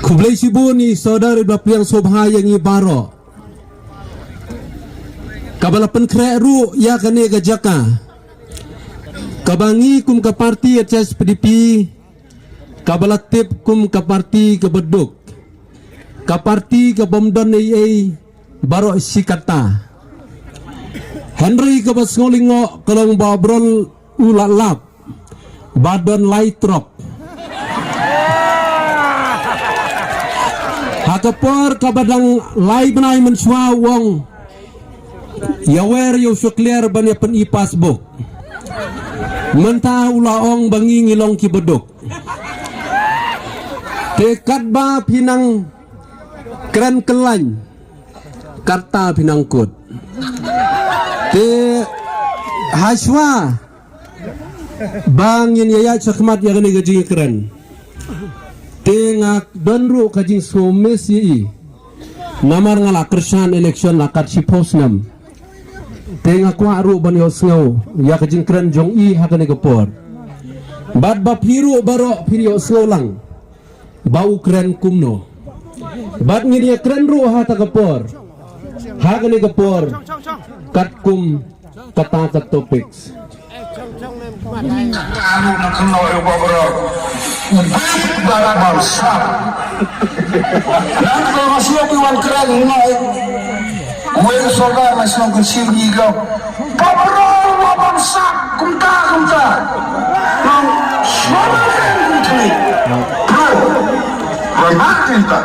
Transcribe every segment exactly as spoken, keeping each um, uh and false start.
Khublei shibun i Sordar iba pdiang sngewbha ïa ngi baroh. Kaba la pynkhreh ruh ïa kane ka jaka kaba ngi kum ka parti H S P D P kaba la tip kum ka parti kaba duk, ka parti kabym don ei ei baroh shi katta. Hynrei kaba sngewlyngngoh ka long ba u Babrol u la lap ba don lai trok. Ha ka por kaba dang lai bnai mynshuwa u ong, ïawer ïa u sukliar ban ïa pyn-i passbook. Mynta u la ong ba ngi ngi long kiba duk. Te katba phi nang kren kyllaiñ, katta phi nang kut. Te hashwa ba ngin ïa ïaid shakhmat ïa kane ka jingkren, te nga don ruh ka jingsngewmiss ïa i. Namar nga la kyrshan election la kat shiphew snem. Te nga kwah ruh ban ïohsngew ïa ka jingkren jong i ha kane ka por. Bad ba phi ruh baroh phin ïohsngew lang ba u kren kumno. Bad ngin ïa kren ruh ha ta ka por, ha kane ka por, katkum kata ka topics. Anu na kynnoh ïa u Babrol. U bit ba la bam sap. Nang kynnoh ma sngewbha wan kren ngai. Wei Sordar ma sngewbha kynnoh ïa u Babrol. Babrol u la bam sap kumta kumta. Nang sngewbha kren kumta. Bro. Remark kumta.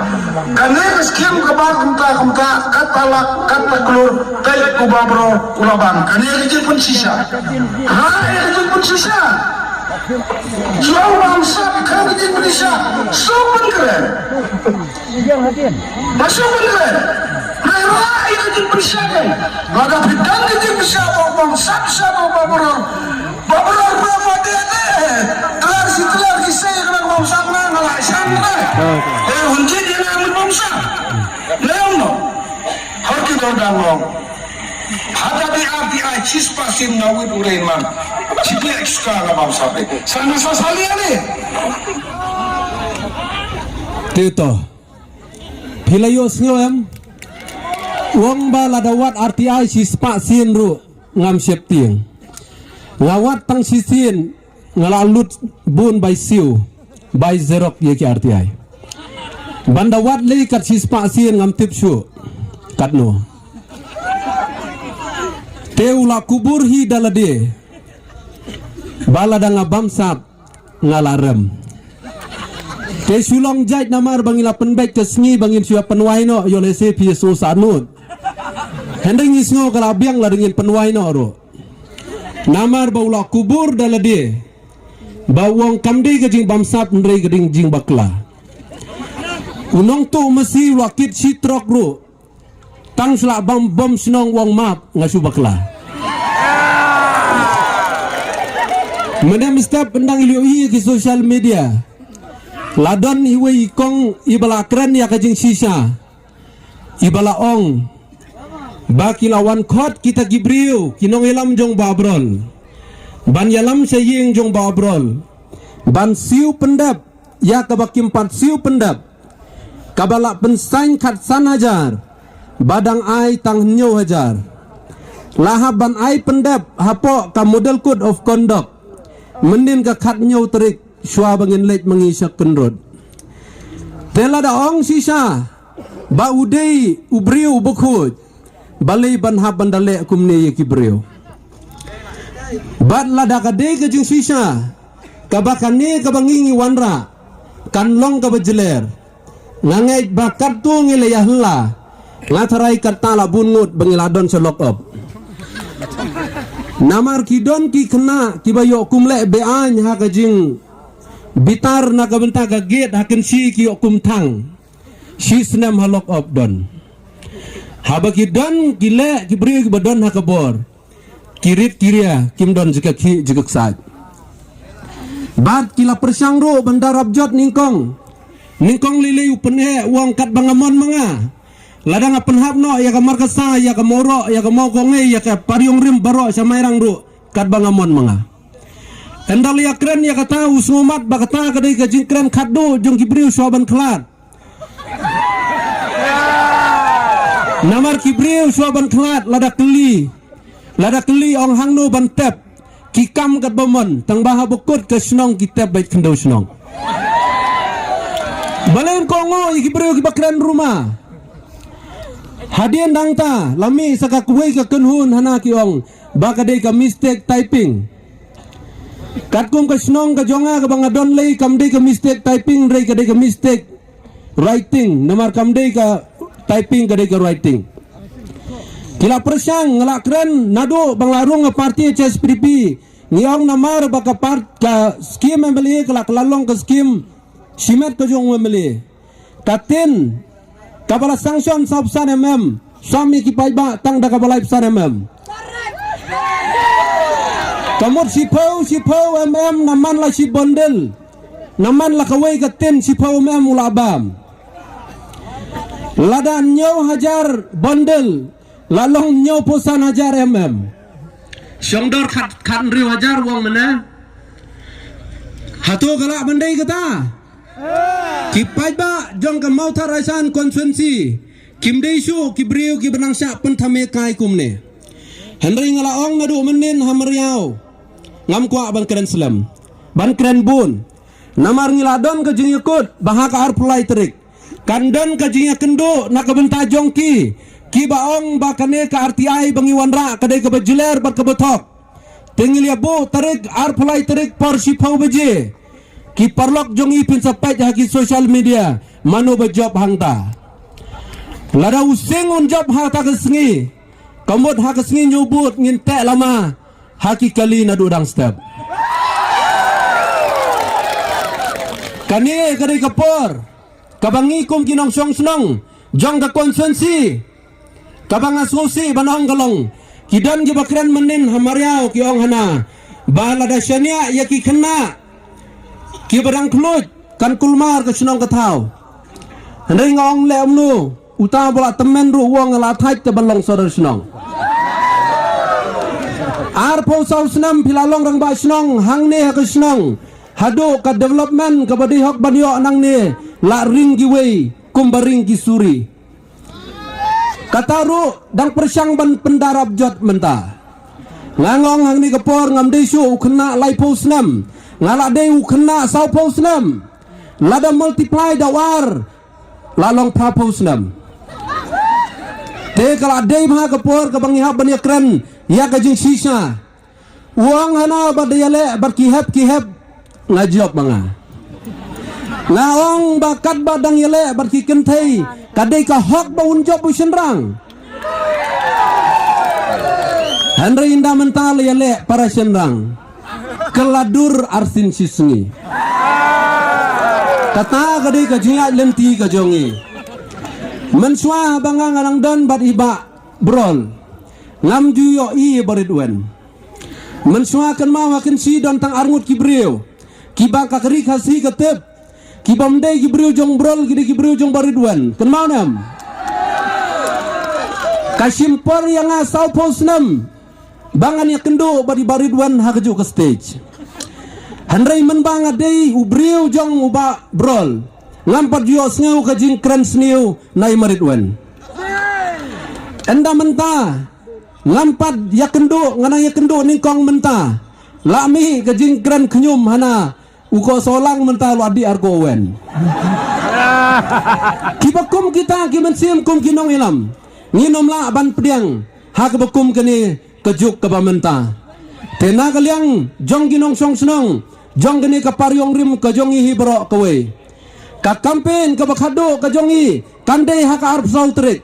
Kane ka skim kaba kumta kumta, kata lak, kata klur, tai u Babrol u la bam. Kane ka jingpynshisha. Ra ïa ka jingpynshisha. Jong bam sap ka jingpynshisha. Sop pynkren. Ba sop pynkren. Ra ïa ka jingpynshisha kan. Lada phi don ka jingpynshisha ba bam sap sha ba Babrol. Babrol ba ba de de. Tlar shi tlar ki sei ka bam sap na nga la shan na. Eh, hunjit ïa nga bam sap. Lem no. Har ki dor dang long. Hata di arti ai chis pasin na wit urein man. Chikli extra la bam sape. Sana sa sali ani. Tito. Phi la ïohsngew em? Wang ba lada wad arti ai chis pasin ruh ngam sheptieng. Nga wad tang shisien nga la lut bun bai siew, bai xerox ïa ki arti ai. Ban da wad lei kat shispah sien ngam tip shuh katno. Te u la kubur hi da lade ba lada nga bam sap nga la rem. Te shu long jait namar ba ngi la pynbeit ka sngi ba ngin shu ïa pynwai noh ïoh lehse phi shu sah nud. Hynrei ngi sngew ka la biang lada ngin pynwai noh ruh. Namar ba u la kubur da lade ba u ong kam dei ka jingbamsap hynrei ka dei ka jingbakla. U nongtuh masi u la kit shi trok ruh. Tang shu la bam bom shnong u ong map nga shu bakla. Mynne mynstep pyndang ïohi ki social media. La don iwei i kong iba la kren ïa ka jingshisha. Iba la ong ba ki la wan khot kita ki briew ki nongïalam jong Bah Abrol ban ïalam sha ïing jong Bah Abrol ban siew pyndep ïa kaba kim pat siew pyndep, kaba la pynsaiñ khatsan hajar ba dang ai tang hynñiew hajar. La hap ban ai pyndep hapoh ka Model Code of Conduct mynnin ka khathynñiew tarik shuwa ba ngin leit ma ngi sha Kynrut. Te lada ong shisha ba u dei u briew uba khuid, balei ban hap ban da leh kumne ïa ki briew? Bad lada ka dei ka jingshisha kaba kane kaba ngi ngi wanrah kan long kaba jler, nga ngeit ba katto ngi la ïa hylla, nga tharai katta la bun ngut ba ngi la don sha lock up. Namar ki don ki khynnah kiba ïoh kum leh be-aiñ ha ka jingbitar na ka bynta ka gate ha Kynshi ki ïoh kum thang. Shi snem ha lock up don. Haba ki don ki leh ki briew kiba don ha ka bor, ki rit ki ria, kim don jaka khih jaka kshaid. Bad ki la pyrshang ruh ban da rap jot nyngkong. Nyngkong lei lei u pyneh u ong katba nga mon ma nga. Lada nga pynhap noh ïa ka Markasa, ïa ka Mawroh, ïa ka Mawkawngei, ïa ka Pariong Rim baroh sha Mairang ruh katba nga mon ma nga. Ynda la ïa kren ïa kata u sngewmat ba kata ka dei ka jingkren khatduh jong ki briew shuwa ban khlad. Namar ki briew shuwa ban khlad lada kylli, lada kylli ong hangno ban tep, ki kam katba mon, tang ba ha bakut ka shnong ki tep beit khyndew shnong. Balei ko ngo ïa ki briew kiba kren ruma. Hadien dang ta la mih sa ka kawei ka kynhun hana ki ong ba ka dei ka mistake typing. Katkum ka shnong ka jong nga kaba nga don lei kam dei ka mistake typing, dei ka dei ka mistake writing, namar kam dei ka typing, ka dei ka writing. Ki la pyrshang, nga la kren naduh ba nga la rung ha party H S P D P, ngi ong namar ba ka part ka skim M L A ka la, ka la long ka skim shimet ka jong M L A. Ka tin kaba la sanction saw phew san M M, sam ïa ki paidbah tang da kaba lai phew san M M. Ka mut shiphew, shiphew M M na man la shi bundle. Na man la kawei ka tin shiphew M M u la bam. Lada hynñiew hajar bundle la long hynñiew phew san hajar M M. Shong dor khat, khat hynriew hajar wang mena. Hato ka lah ban dei kata? Ki paidbah jong ka Mawthadraishan constituency kim dei shuh ki briew kiba nang shah pynthame kai kumne. Hynrei nga la ong naduh mynnin ha Mariaw, ngam kwah ban kren slem, ban kren bun. Namar ngi la don ka jingïakut ba ha ka arphew lai tarik kan don ka jingïakynduh na ka bynta jong ki, kiba ong ba kane ka R T I ba ngi wanrah ka dei kaba jler bad kaba thok. Te ngi la buh tarik, arphew lai tarik por shiphew baje. Ki paralok jong ngi, phin sa peit ha ki social media mano ba jop hangta. Lada u sing un jop ha kata ka sngi, ka mut ha ka sngi Hynñiewbud ngin teh lama ha ki kali naduh dang step. Kane ka dei ka por kaba ngi kum ki nongshong shnong jong ka constituency, kaba nga sngewsih ban ong ka long, ki don kiba kren mynnin ha Mariaw ki ong hana ba lada shaniah ïa ki khynnah kiba dang khluit kan kulmar ka shnong ka thaw. Hynrei nga ong leh kumno, uta ba la tymmen ruh u ong nga la thait te ban long sordar shnong. Arphew saw snem phi la long rangbah shnong hangne ha ka shnong, haduh ka development kaba dei hok ban ïoh nangne la ring kiwei kumba ring ki suri. Kata ruh dang pyrshang ban pyndarap jot mynta. Nga ong hangne ka por ngam dei shuh u khynnah laiphew snem, nga la dei u khynnah sawphew snem. Lada multiply da u ar la long phraphew snem. Te ka la dei bha ka por kaba ngi hap ban ïakren ïa ka jingshisha. U ong hana ba da ïaleh bad ki hep ki hep, nga jop ma nga. Nga ong ba katba dang ïaleh bad ki kynthei ka dei ka hok ba un jop u shynrang. Hynrei ynda mynta la ïaleh para shynrang, ka la dur arsien shisngi. Kata ka dei ka jingïaid lynti ka jong ngi. Mynshuwa ba nga nga nang don bad i Bah Brol, ngam ju ïohi ïa Bah Ridwan. Mynshuwa kynmaw ha Kynshi don tang arngut ki briew kiba ka Ri Khasi ka tip, kibym dei ki briew jong Brol, ki dei ki briew jong Bah Ridwan. Kynmaw ne em? Ka shim por ïa nga sawphew snem ba ngan ïakynduh bad i Bah Ridwan ha kajuh ka stage. Hynrei mynba nga dei u briew jong u Bah Brol, ngam pat ju ïohsngew ka jingkren sniew na i Bah Ridwan. Ynda mynta ngam pat ïakynduh, nga nang ïakynduh nyngkong mynta. La mih ka jingkren khñium hana, u ko Solang mynta la dih ar ko Owen. Kiba kum kita ki mynsiem kum ki nongïalam, ngin ym lah ban pdiang ha kaba kum kane ka juk kaba mynta. Te na ka liang jong ki nongshong shnong jong kane ka Par Ïong Rim ka jong ngi hi baroh kawei, ka campaign kaba khadduh ka jong ngi kan dei ha ka arphew saw tarik.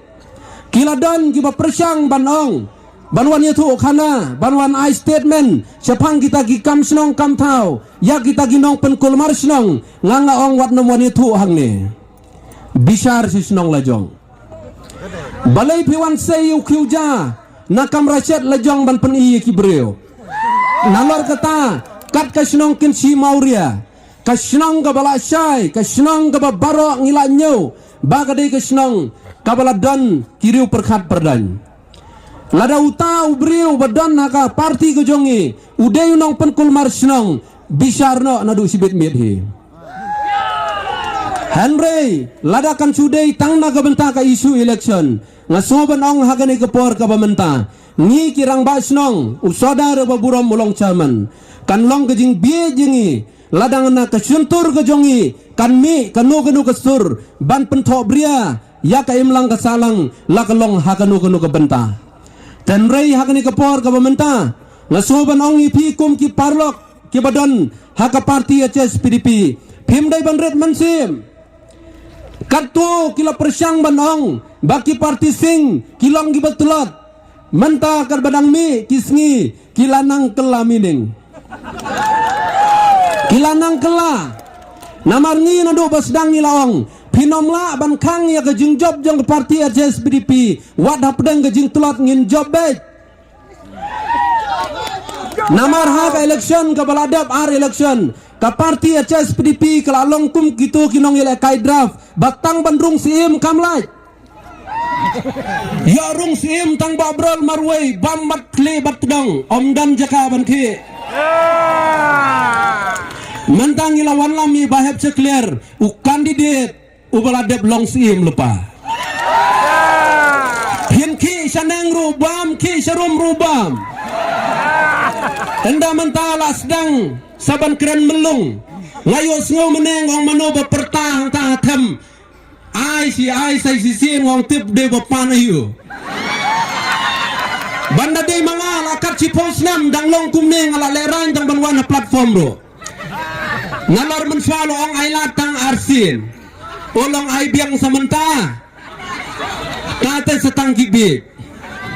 Ki la don kiba pyrshang ban ong ban wan ïathuh khana, ban wan ai statement shaphang kita ki kam shnong kam thaw ïa kita ki nongpynkulmar shnong. Nga nga ong wat nym wan ïathuh hangne. Bishar shi shnong la jong. Balei phi wan sei u khiew ja na kamra shet la jong ban pyni ïa ki briew? Nalor kata, kat ka shnong Kynshi Mawria, ka shnong kaba la shai, ka shnong kaba baroh ngi la ñiew ba ka dei ka shnong kaba la don ki riew pyrkhat pyrdaiñ. Lada uta u briew ba don ha ka party ka jong ngi u dei u nongpynkulmar shnong, bishar noh naduh shibit miet hi. Hynrei lada kan shu dei tang na ka bynta ka issue election, nga sngew ban ong ha kane ka por kaba mynta, ngi ki rangbah shnong, u Sordar ba burom u long chairman, kan long ka jingbieit ïa ngi lada na ka shyntur ka jong ngi kan mih kano kano ka sur ban pynthohbria ïa ka imlang ka sahlang la ka long ha kano kano ka bynta. Hynrei ha kane ka por kaba mynta, nga sngew ban ong ïa phi kum ki paralok kiba don ha ka party H S P D P, phim dei ban rit mynsiem. Katto ki la pyrshang ban ong ba ki party sing ki long kiba tlot. Mynta katba dang mih ki sngi ki la nang kylla meaning. Ki la nang kylla. Namar ngi naduh ba sdang ngi la ong, phin ym lah ban khang ïa ka jingjop jong ka party H S P D P wat hapdeng ka jingtlot, ngin jop beit. Namar ha ka election kaba la dep, ar election, ka party H S P D P ka la long kum kito ki nongïalehkai draft, ba tang ban rung syiem kam lait. Ïa rung syiem tang ba brol marwei, bam bad khlieh bad tdong, ym don jaka ban khih. Mynta ngi la wanlam ïa ba hep shakliar, u candidate uba la dep long syiem lypa. Phin khih shaneng ruh bam, khih sharum ruh bam. Ynda mynta la sdang sa ban kren myllung. Nga ïohsngew mynne ong mano ba pyrta hangta ha them. Ai shi ai sai shisien, ong tip dei ba pan aïu. Ban da dei ma nga la kat shiphew snem dang long kumne, nga la lehraiñ dang ban wan ha platform ruh. Nalor mynshuwa la ong ai lad tang arsien. U long ai biang sa mynta. Kata sa tang ki bieit.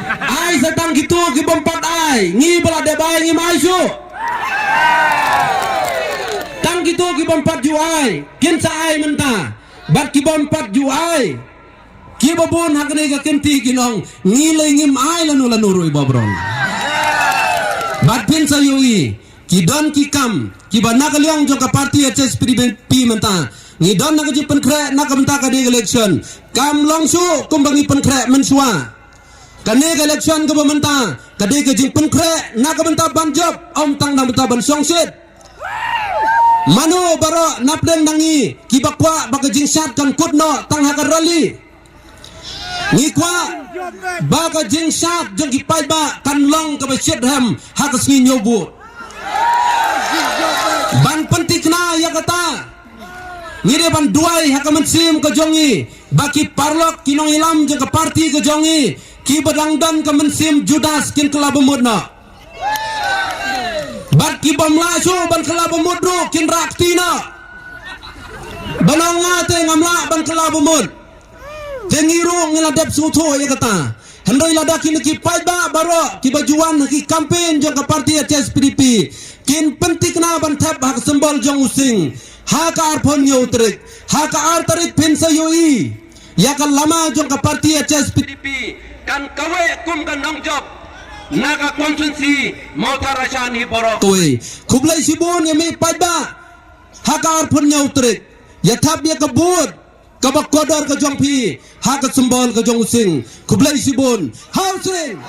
Ai sa tang kito ki bym pat ai. Ngi ba la dep ai ngim ai shuh. Tang kito ki bym pat ju ai kin sa ai mynta. Bad ki bym pat ju ai, kiba bun ha kane ka kynti kin ong, ngi lei ngim ai lano lano ruh i Bah Bron. Bad phin sa ïohi, ki don ki kam kiba na ka liang jong ka party H S P D P mynta. Ngi don na ka jingpynkhreh na ka bynta ka dei ka election. Kam long shuh kumba ngi pynkhreh mynshuwa. Kane ka election kaba mynta ka dei ka jingpynkhreh na ka bynta ban jop, ym tang na bynta ban shongshit. Mano baroh na pdeng na ngi kiba kwah ba ka jingshad kan kut noh tang ha ka rally. Ngi kwah ba ka jingshad jong ki paidbah kan long kaba shitrhem ha ka sngi ñiew vote. Ban pynthikna ïa kata, ngi dei ban duwai ha ka mynsiem ka jong ngi ba ki paralok ki nongïalam jong ka party ka jong ngi kiba dang don ka mynsiem Judas kin kylla bamut noh. Bad ki bym lah shuh ban kylla bamut ruh kin rah kti noh. Ban ong nga te ngam lah ban kylla bamut. Te ngi ruh ngi la dep sngewthuh ïa kata. Hynrei lada kine ki paidbah baroh kiba ju wan ha ki campaign jong ka party H S P D P kin pynthikna ban thep ha ka symbol jong u sing ha ka arphew hynñiew tarik. Ha ka ar tarik phin sa ïohi ïa ka lama jong ka party H S P D P kan kaweh kum ka nongjop na ka constituency Mawthadraishan hi baroh kawei. Khublei shibun ïa me paidbah. Ha ka arphew hynñiew tarik ïa thep ïa ka vote kaba kordor ka jong phi ha ka symbol ka jong u sing. Khublei shibun. Ha u sing.